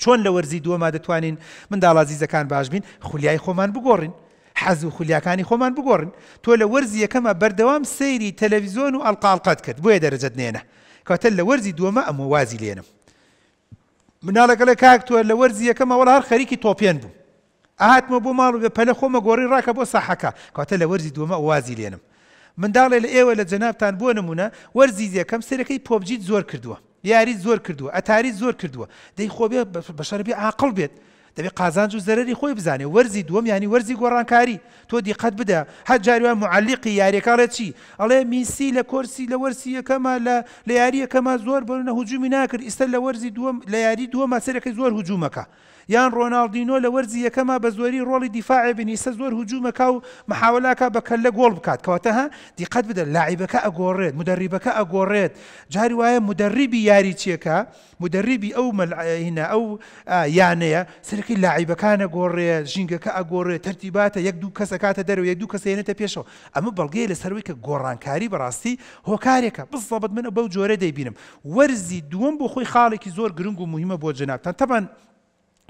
چۆن لە وەرزی دووەما دەتوانین منداڵ ئازیزەکان باش بین؟ خولیای خۆمان بگۆڕین، حەز و خولیاکانی خۆمان بگۆڕین. تۆ لە وەرزی یەکەما بەردەوام سەیری تەلەڤیزۆن و ئەڵقە ئەڵقەت کرد بۆیە دەرەجەت نێنا. کەواتە لە وەرزی دووەما ئەموە وازی لێنم. مناڵێک ئەڵێ کاک تۆ لە وەرزی یەکەما وەڵا هەر خەریکی تۆپێن بووم. ئەهاتمەوە بۆ ماڵ و بێ پەلە خۆمە گۆڕی ڕاکە بۆ ساحەکە. کەواتە لە وەرزی دووەما وازی لێنم. منداڵێ لە ئێوە لە جەنابتان بۆ نموونە وەرزی یەکەم سەیرەکەی پۆبجیت زۆر کردووە. یاریت زۆر کردووە ئەتاریت زۆر کردووە دەی خۆ بێ بەشەر بێ عاقڵ بێت دەبێ قازانج و زەرەری خۆی بزانێ وەرزی دووەم یانی وەرزی گۆڕانکاری تۆ دیقەت بدە هەر جاری وایە معەلیقی یاریەکە ئەڵێ چی ئەڵێ میسی لە کۆرسی لە وەرسی یەکەما لە لە یاری یەکەما زۆر بەرونە هجومی ناکرد ئیستا لە وەرزی دووەم لە یاری دووەما سەرەکەی زۆر هجومەکە یان ڕۆناڵدینۆ لە وەرزی یەکەما بە زۆری ڕۆڵی دیفاعێ بینی ئیستا زۆر هجومەکا و محاوەلە ئەکا بە کەللە گۆڵ بکات کەواتە ها دیقەت بدە لاعیبەکە ئەگۆڕێت مودەڕیبەکە ئەگۆڕێت جاری وایە مودەڕیبی یاریچیەکە مودەڕیبی ئەو مەلعینە ئەو یانەیە سەرەکەی لاعیبەکان ئەگۆڕێت ژینگەکە ئەگۆڕێت تەرتیباتە یەک دوو کەس ئەکاتە دەرەوە یەک دوو کەس ئەیەنێتە پێشەوە ئەمە بەڵگەیە لەسەر ئەوەی کە گۆڕانکاری بەڕاستی هۆکارێکە بزەبت من بەو جۆرە دەیبینم وەرزی دووەم بۆ خۆی خاڵێکی زۆر گرنگ و موهیمە بۆ جەنابتان تەبعەن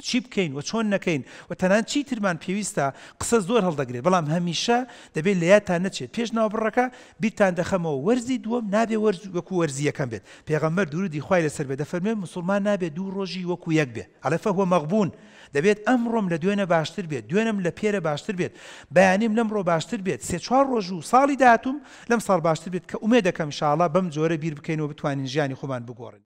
چی بکەین و چۆن نەکەین و تەنانەت چی ترمان پێویستە قسە زۆر هەڵدەگرێت بەڵام هەمیشە دەبێت لە یادتان نەچێت پێش ناوبڕەکە بیرتان دەخەمەوە وەرزی دووەم نابێ وەرز وەکو وەرزی یەکەم بێت پێغەمبەر درودی خوای لەسەر بێت دەفەرموێ موسڵمان نابێت دوو ڕۆژی وەکو یەک بێ ئەڵێ فهو مغبون دەبێت ئەمڕۆم لە دوێنە باشتر بێت دوێنم لە پێرە باشتر بێت بەیانیم لەمڕۆ باشتر بێت سێ چوار ڕۆژ و ساڵی داهاتووم لەم ساڵ باشتر بێت کە ئومێد دەکەم ان شاء اللە بەم جۆرە بیر بکەینەوە بتوانین ژیانی خۆمان بگۆڕین.